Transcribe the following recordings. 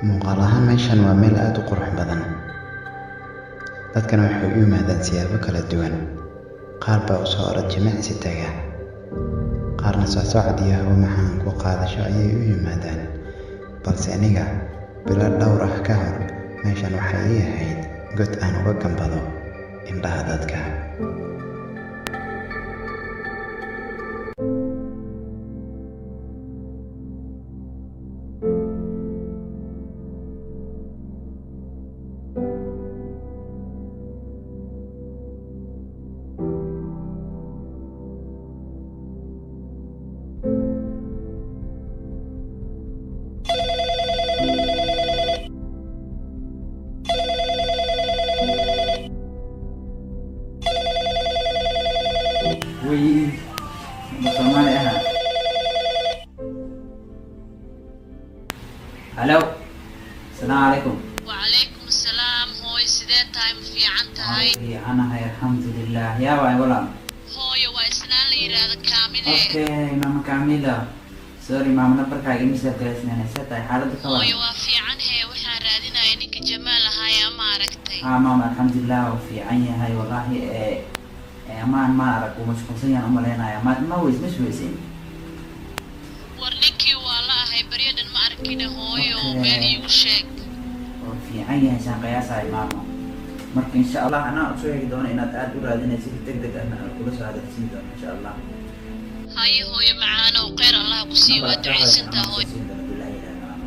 Muuqaal ahaan meeshan waa meel aad u qurux badan. Dadkana waxay u yimaadaan siyaabo kala duwan. Qaar baa u soo orod jimicsi taga, qaarna socsocod iyo hawo macaan ku qaadasho ayay u yimaadaan. Balse aniga bilo dhowr ah ka hor meeshan waxay ii ahayd god aan uga gambado indhaha dadka. Wey, ma Soomaali aha. Halo, asalaamu calaykum. Wacalaykum asalaam hooyo, sidee tahay? Ma fiican tahay? Fiicanahay, alxamdulilah. Yaa waay walaal? Hooyo, waa islaan la yidhaahdo Kaamile. Okay, mama Camila. Sorry mama, nambarkaaga imisa galaysnanaysa tahay xaaladda ka Hooyo waran? waa fiican hee, waxaan raadinaya ninka Jamaal ahaa, ma aragtay? Haa mama, alxamdulilah, wuu fiican yahay wallahi. Ee amaan ma arag, wuu mashquulsan yahan umaleynaya. Ma weys ma suweysin? War ninkii waa la ahay, baryadan ma arkine hooyo. Okay. Meel iigu sheeg. Wuu fiican yahay saan qiyaasahay maama. Marka insha Allah anaa usoo sheegi doono inaad aad u raadinaysid, deg deg ahna aan kula soo hadalsiin doono insha Allah. Haye hooyo macaanow, kheyr Allah ku sii, waa ducaysantaa hooyo. Siin doono billahi ilaahi maama.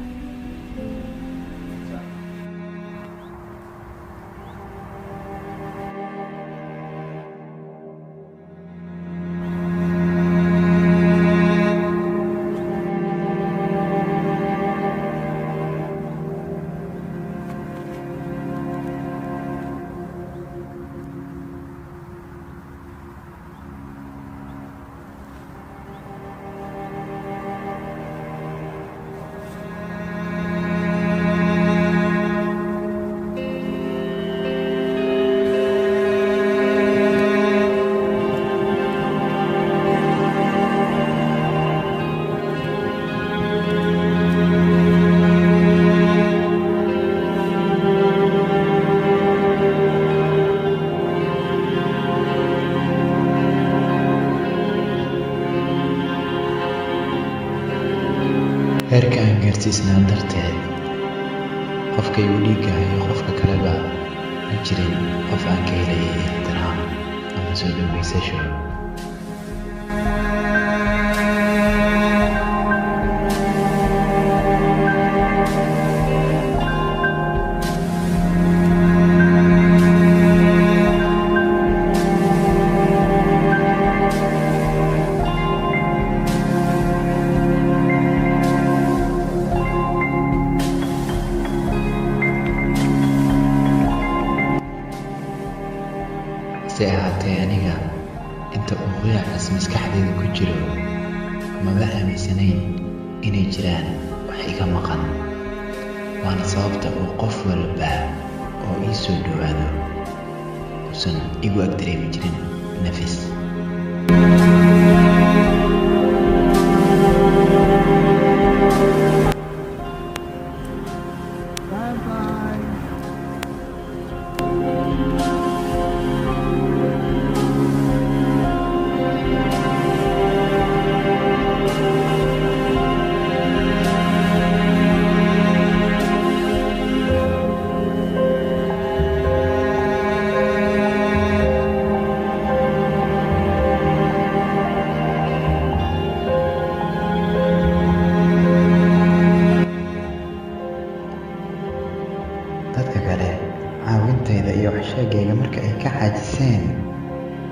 Heerka aan gaarsiisnaa darteed, qofka igu dhiigga iyo qofka kaleba ma jirin qof aan ka helayay ixtiraam ama soo dhaweysasho. Hase ahaatee aniga inta uu qiyaacas maskaxdayda ku jiro maba aaminsanayn inay jiraan. wax iga maqan, waana sababta uu qof walba oo ii soo dhowaado uusan igu ag dareemi jirin nafis. Bye bye. Dadka kale caawintayda iyo waxsheegayga marka ay ka caajiseen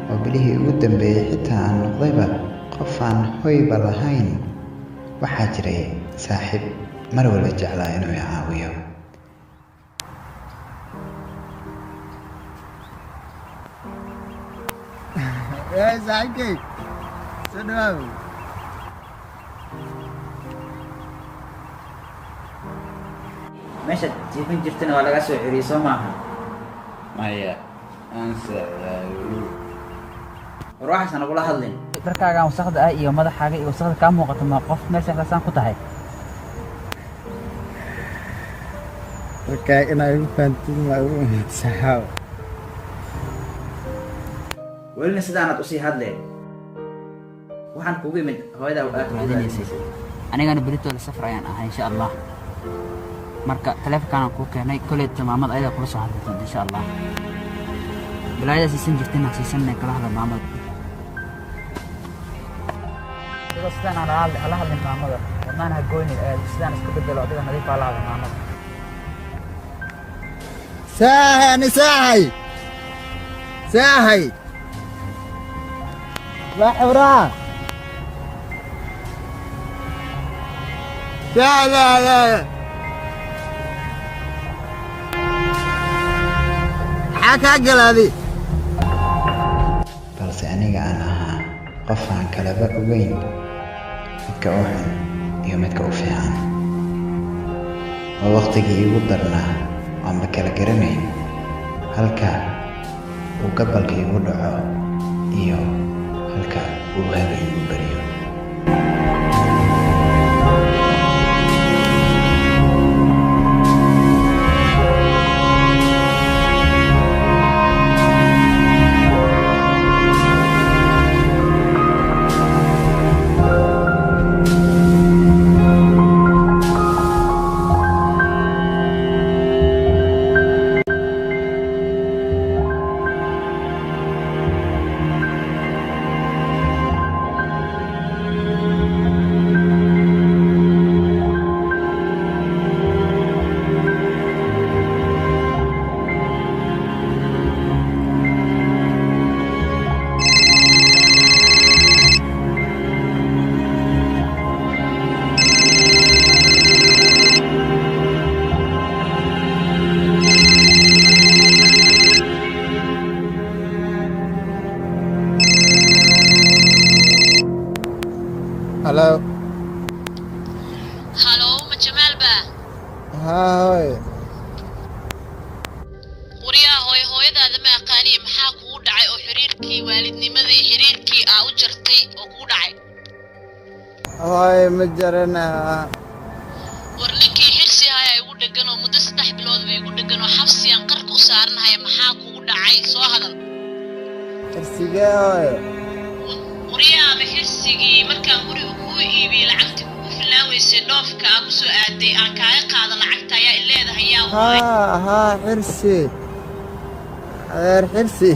oo bilihii ugu dambeeyey xitaa aan noqdayba qof aan hoyba lahayn, waxaa jiray saaxiib mar walba jeclaa inuu i caawiyo. Ee, saaxiibkay, soo dhawaaw. Meeshaad jiifin jirtana waa laga soo celiyey, soo maaha? Maya, aan seexdaa weli. War waxaas nagula hadlin. Dharkaagaan wasaqda ah iyo madaxaaga iyo wasaqda kaa muuqato, ma qof meel seexdasaan ku tahay? Marka inaa igu fahantin waa igu saxaaw. Welina sidaanaad usii hadleen. Waxaan kugu imid hooyadaa aad raadinaysay, anigana beritoole safar ayaan ahay, insha Allah. Marka taleefonkaanaan kuu keenay, koley maamad ayadaa kula soo hadli doonta, insha Allah. Balaayadaa siisan jirtayna siisanna, kala hadla maamada. Adigoo sidaan aan ala hadlin maamada, wadnaan ha goyni. Sidaan iska bedelo, adiga nadiif aa la hadla maamada. Saahay ani, saahay, saahay, waa xubraa. لا لا لا, maxaa kaa galaaday? Balse aniga aan ahaa qof aan kalaba ogeyn midka u xun iyo midka u fiican, oo wakhtigii iigu darnaa aanba kala garanayn halka uu gabalka iigu dhaco iyo halka uu waaga iigu baryo. Halo. Halo, ma Jamaal baa? Haa, hooy. Waryaa hooyo, hooyadaada ma aqaaniye, maxaa kugu dhacay oo xiriirkii waalidnimada iyo xiriirkii aa u jartay oo kugu dhacay? Hooy, ma jarana. War ninkii xirsi ahaa igu dhegan oo muddo 3 bilood ba igu dhegan oo xabsiyaan qarka u saaranahaya. Maxaa kugu dhacay? Soo hadal. Xirsigee, hooy? Waryaa, ama xirsigii markaan guriga kuu iibiyey lacagtii kugu filnaan weysay, dhoofka aa kusoo aaday aan kaaga qaada lacagta ayaa i leedahay, yaa waay? Haa haa, xirsi, adeer xirsi.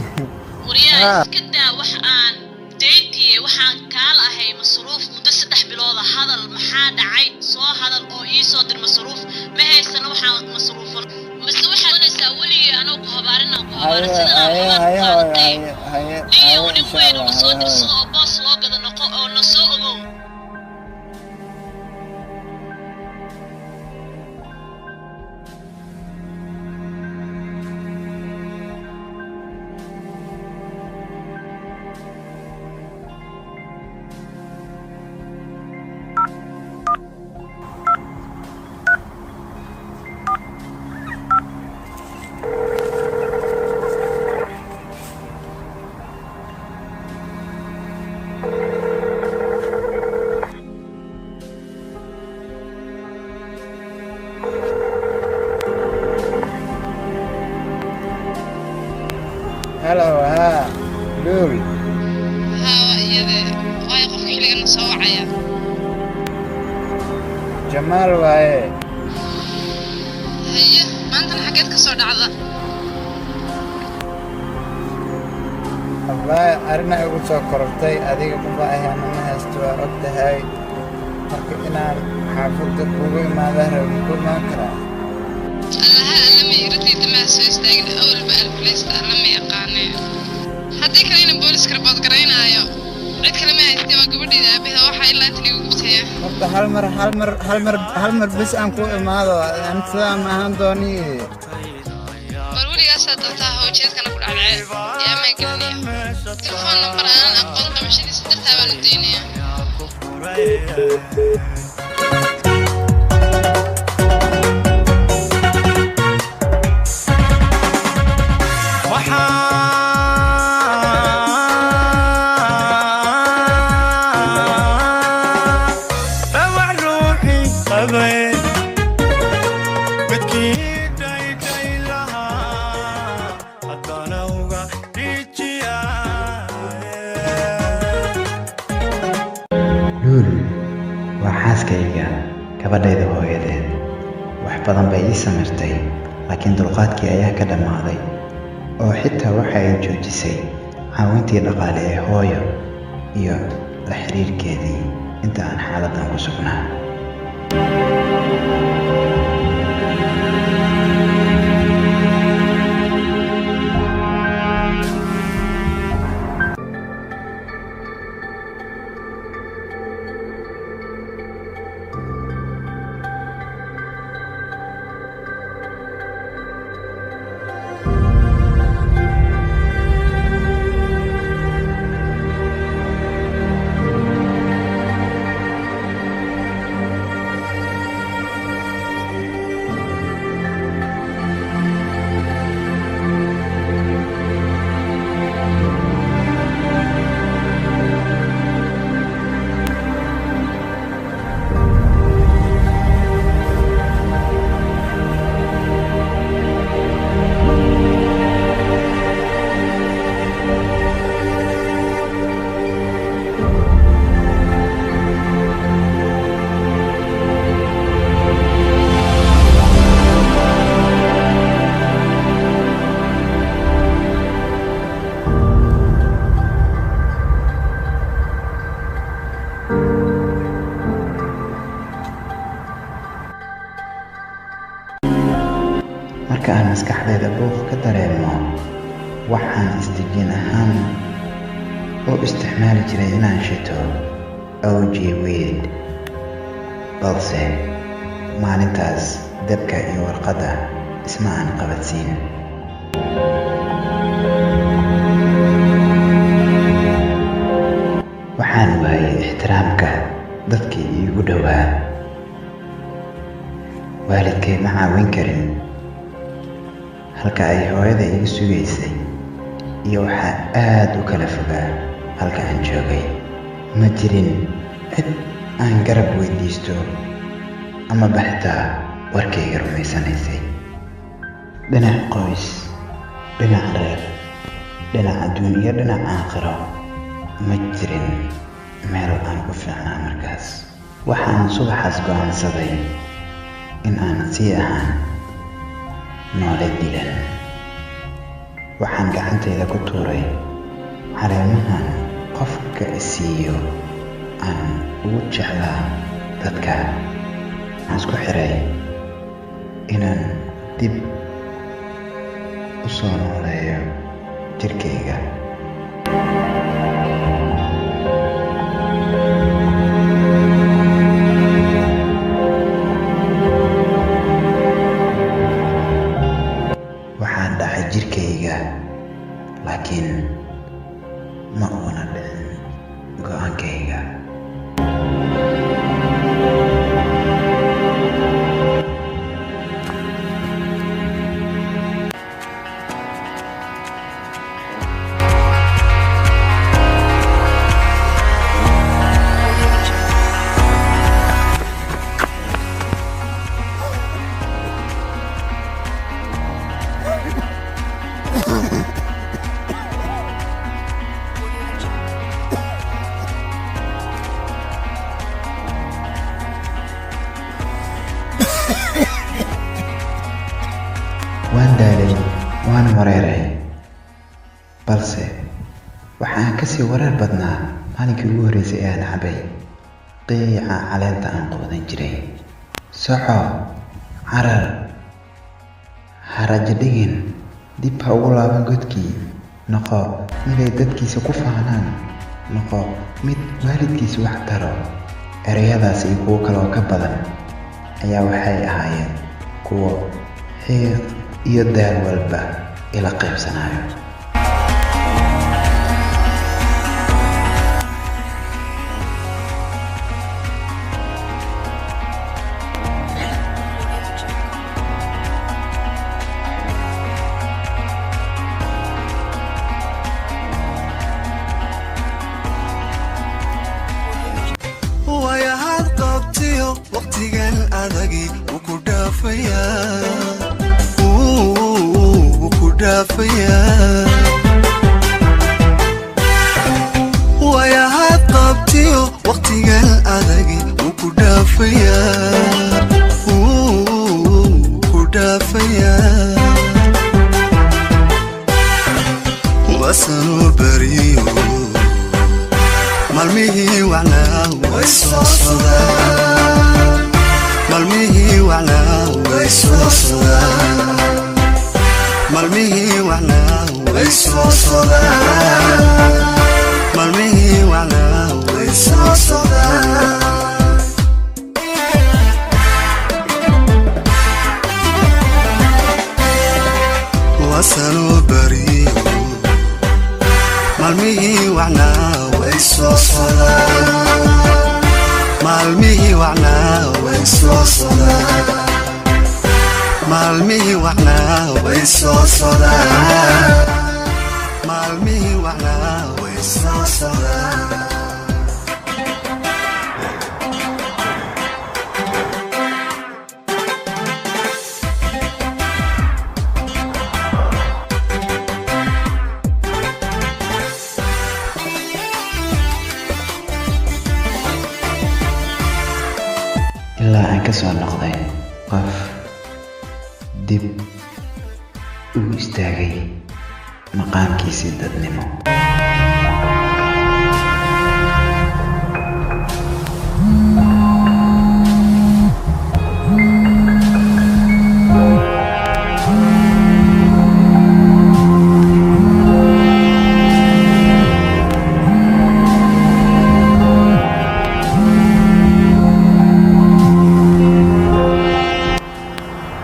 Waryaa, Haa. iska daa wax aan dayntiye, waxaan kaala ahay masruuf muddo 3 bilooda. Hadal, maxaa dhacay? Soo hadal oo ii soo dir masruuf. Ma haysano waxaan masruufan. Mise waxaad doonaysaa weligii anoo ku habaarin aan ku habaarin Haye. sidan aan Haye. habaar Haye ku hooy. qaadatay? Haye haye. Niyow, Haye. nin Insha weyn Allah. oo soo Haye hooy. dirsado oo boos loo gada noqo oo na soo ogow. Jamaal waaye. Haye, maantana xaggeed ka soo dhacda? Abaayo, arrin ay ugu soo korortay adiga qofa ahana ma haysto, waa og tahay. Marka inaan xaafadda kugu imaada rabo, ku imaan karaa? Allaha allama iradayda maa soo istaagin, awalba alfuleysta alla ma yaqaanee. Haddii kalena booliska rabood garaynaayo, cid kale ma haystee, waa gabadhayda aabaheda waxaa ilaa intan igu gubtaya. Horta hal mar, hal mar, hal mar, hal mar bes aan ku imaado, aan sidaa ma ahaan dooni. War weligaasaa doontaa hawjeedkana ku dhacdhace yaa maan gelinaya telefoon nambar aanan aqoon qabashadiisa dartaa baan u daynaya. Waxaa ruuxii qabay midkii dhayday lahaa haddana uga dhiijiyaaye. Luul waa xaaskayga, gabadhayda hooyadeed. Wax badan bay ii samirtay, laakiin dulqaadkii ayaa ka dhammaaday oo xitaa waxa ay joojisay caawintii dhaqaale ee hooyo iyo la xiriirkeedii inta aan xaaladdan ku sugnaa. Marka aan maskaxdayda buuq ka dareemo, waxaan isdejin ahaan u isticmaali jiray inaan shito OG weed, balse maalintaas dabka iyo warqadda isma aan qabadsiin. Waxaan waayay ixtiraamka dadkii iigu dhowaa. Waalidkay ma caawin karin halka ay hooyada iga sugaysay iyo waxaa aad u kala fogaa halka aan joogay. Ma jirin cid aan garab weydiisto amaba xitaa warkayga rumaysanaysay. Dhinac qoys, dhinac reer, dhinac adduun iyo dhinac aakhiro, ma jirin meel aan ku fiicnaa markaas. Waxaan subaxaas go'aansaday in aan sii ahaan noole dilan. Waxaan gacantayda ku tuuray caleemahan qofka isiiyo aan ugu jeclaa dadka. Waxaan isku xiray inaan dib u soo nooleeyo jirkayga. Waxaan dhacay jirkayga, laakiin ma uuna dhicin go'aankayga. Waan wareeray, balse waxaan ka sii wareer badnaa maalinkii ugu horreysay ee aan cabay qiica caleenta aan quudan jiray. Soco, carar, ha rajo dhigin, dib ha ugu laaban godkii. Noqo mid ay dadkiisa ku faanaan, noqo mid waalidkiisa wax taro. Ereyadaas iyo kuwo kaloo ka badan ayaa waxay ahaayeen kuwo xiiq iyo daal walba ila qaybsanayo. Wayahaad qabtiyo waqtigan adagi wuu ku dhaafayaa, wuu ku dhaafayaa. Wayahaad qabtiyo waqtigan adagi wuu ku dhaafayaa, wuu ku dhaafayaa. Wasanuu bariyo maalmihii wacnaa way soo sodaan, maalmihii wacnaa way soo sodaan, maalmihii wacnaa way soo sodaan, maalmihii wacnaa way soo sodaan. Wasanuu bariyo maalmihii wacnaa way soo sodaan, maalmihii wacnaa way soo sodaan, maalmihii wacnaa way soo sodaan, maalmihii wacnaa way soo sodaan. Ilaa aan ka soo noqday qof dib ugu istaagay maqaamkiisii dadnimo.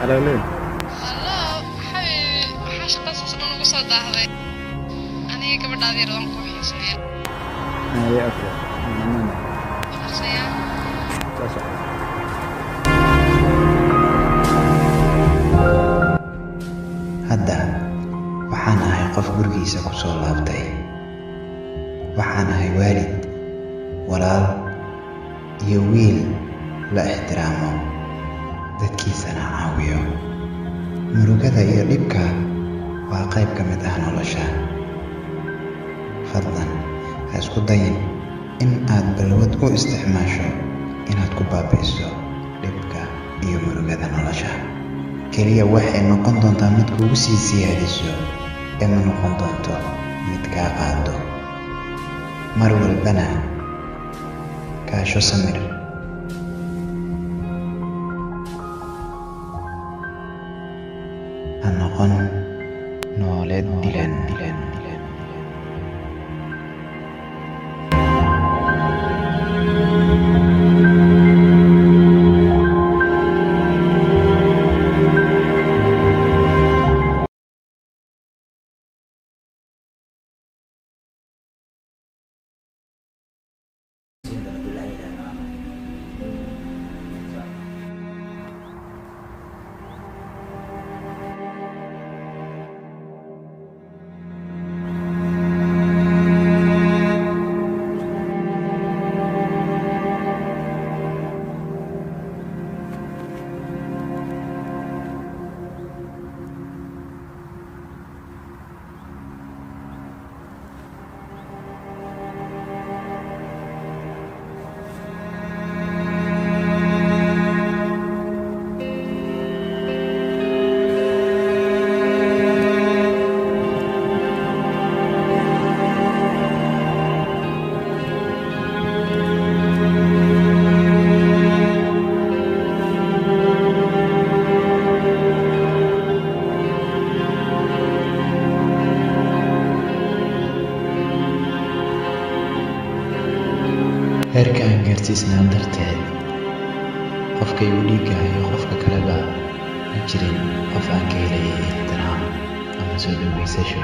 Hello, Lul. Hallo, xabiibi, maxaa shaqadaas dhan ugu soo daahday? Aniga gabadhaada yar waan kuu xiisanaya. Haye, okay. Waan. Aqrisayaa. Soo socda. Hadda waxaan ahay qof gurigiisa ku soo laabtay. Waxaan ahay waalid, walaal iyo wiil la ixtiraamo, dadkiisana caawiyo. Murugada iyo dhibka waa qayb ka mid ah nolosha. Fadlan ha isku dayin in aad balwad u isticmaasho inaad ku baabi'iso dhibka iyo murugada nolosha. Keliya waxay noqon doontaa mid kugu sii siyaadiso ee ma noqon doonto mid kaa qaado. Mar walbana kaasho samir. Ha noqon noole dilan dilan dilan. Siin doona, Ilaahay yidhaahdo. gaarsiisnaa darteed, qofka igu dhiigga iyo qofka kaleba ma jirin qof aan ka helayay ixtiraam ama soo dhaweysasho.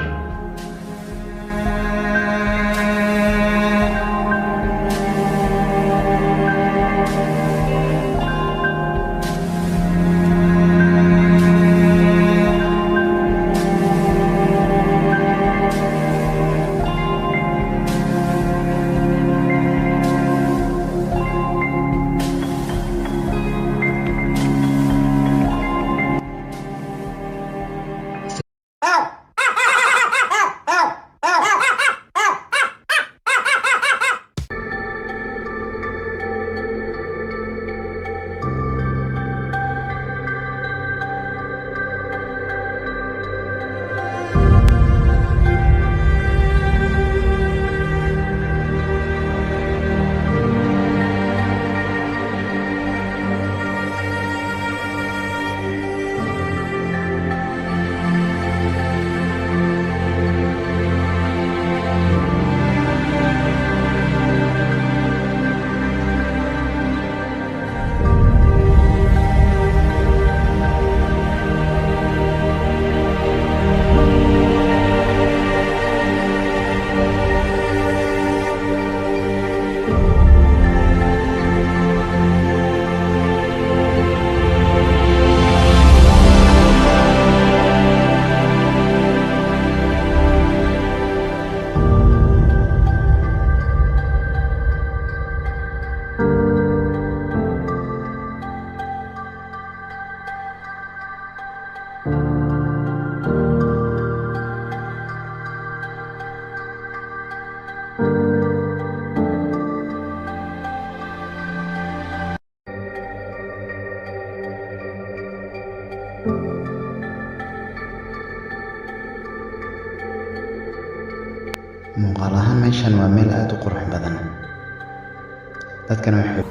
Muuqaal ahaan meeshan waa meel aad u qurux badan. Dadkana waxay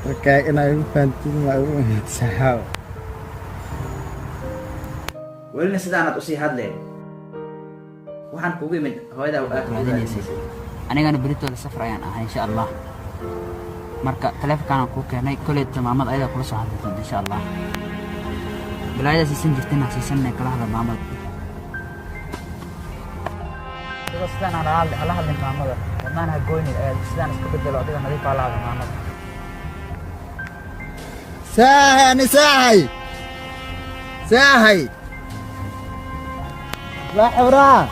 Marka inaa igu fahantin waa igu imid saxaab. Welina sidaanaad usii hadlee. Waxaan kugu imid hooyadaa aad raadinaysay, anigana beritoole safar ayaan ahay, insha Allah. Marka taleefonkaanaan kuu keenay, koleyta maamada ayadaa kula soo hadli doonta, insha Allah. Balaayadaa siisan jirtin ha siisanne, kala hadal maamada. Adigoo sidaan aan ala hadlin maamada, wadnaan ha goynin ee sidaan iska bedelo, adiga nadiifaa la hadal maamada. Saahay ani, saahay, saahay, la xubraa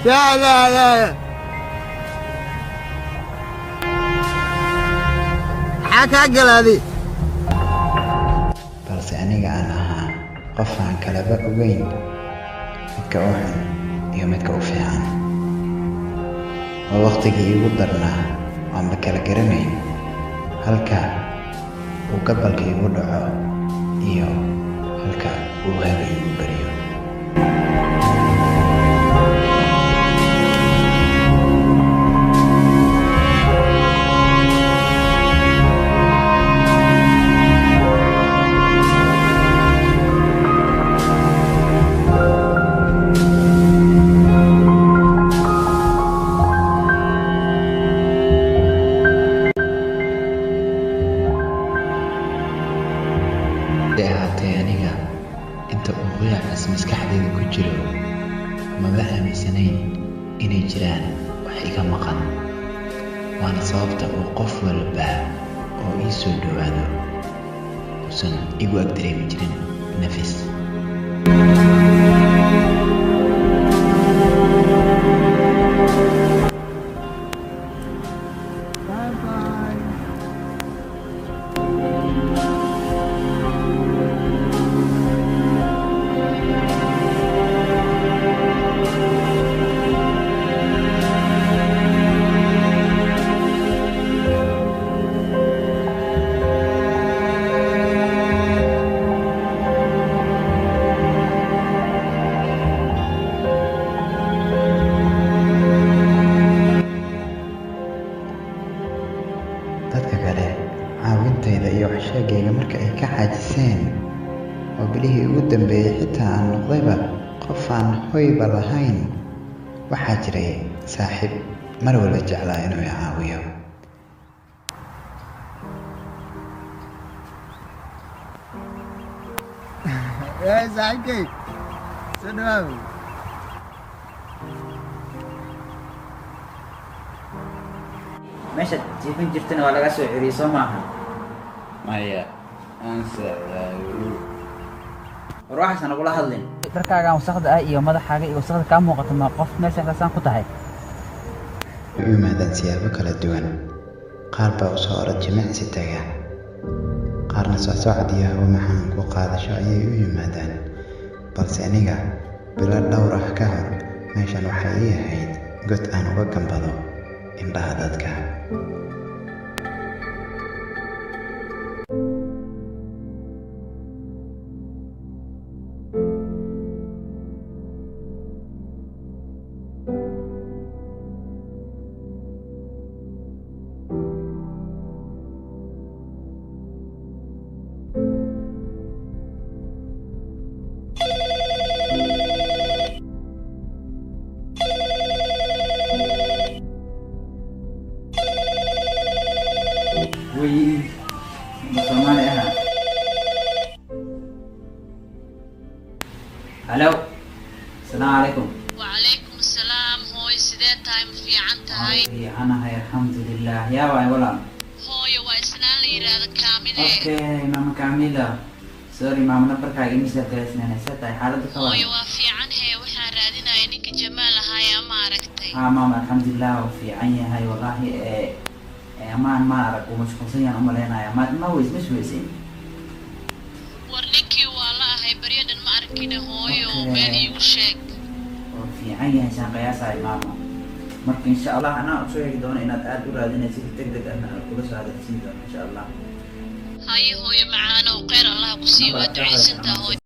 saa la la. Maxaa kaa galaadi? Balse aniga aan ahaa qof aan kalaba ogeyn midka u xun iyo midka u fiican. Waa waqtigii iigu darnaa, aanba kala garanayn halka uu gabalka igu dhaco iyo halka uu waaga igu baryo. Hase ahaatee, aniga inta uu qiyacaas maskaxdayda ku jiro maba aaminsanayn inay jiraan wax iga maqan, waana sababta uu qof walba oo ii soo dhowaado uusan igu ag dareemi jirin nafis. Bye bye. Dadka kale caawintayda iyo waxsheegayga marka ay ka caajiseen oo bilihii ugu dambeeyey xitaa aan noqdayba qof aan hoyba lahayn, waxaa jiray Saaxiib mar walba jeclaa inuu i caawiyo. Ee, saaxiibkay, soo dhawaaw. Meeshaad jiifin jirtana waa laga soo celiyey, soo maaha? Maya, aan seexdaa weli. War waxaas nagula hadlin. Dharkaagaan wasaqda ah iyo madaxaaga iyo wasaqda kaa muuqata, ma qof meel seexdaasaan ku tahay? U yimaadaan siyaabo kala duwan. Qaar baa u soo orod jimicsi taga, qaarna socsocod iyo hawo macaan ku qaadasho ayay u yimaadaan. Balse aniga bilo dhowr ah ka hor meeshan waxay ii ahayd god aan uga gambado indhaha dadka. Wey, ma Soomaali aha? Halo, asalaamu calaykum. Wacalaykum asalaam hooyo, sidee tahay? Ma fiican tahay? Fiicanahay, alxamdulilah. Yaa waay, walaal? Hooyo, waa islaan la yidhaahda Kaamile. Okay, mama Camila, sorry maama, nambarkaaga imisa galaysnanaysa tahay xaaladda ka Hooyo, waran? waa fiican hee. Waxaan raadinaya ninka Jamaal ahaa, ma aragtay? Haa maama, alxamdulilah, wuu fiican yahay wallahi. Ee amaan ma arag, uu mashquulsan yahan umaleynaya. Ma weys mas weysin? War ninkii waa la ahay, baryo dhan ma arkine hooyo. Okay. Meel iigu sheeg. Oo fiican yahay saan qiyaasahay maama. Marka insha Allah anaa u sheegi doono inaad aada u raadinaysid, deg deg ahna aan kula soo hadalsiin doono insha Allah. Haye hooyo macaanow, kheyr Allah ku sii, waa ducaysantaa hooyo.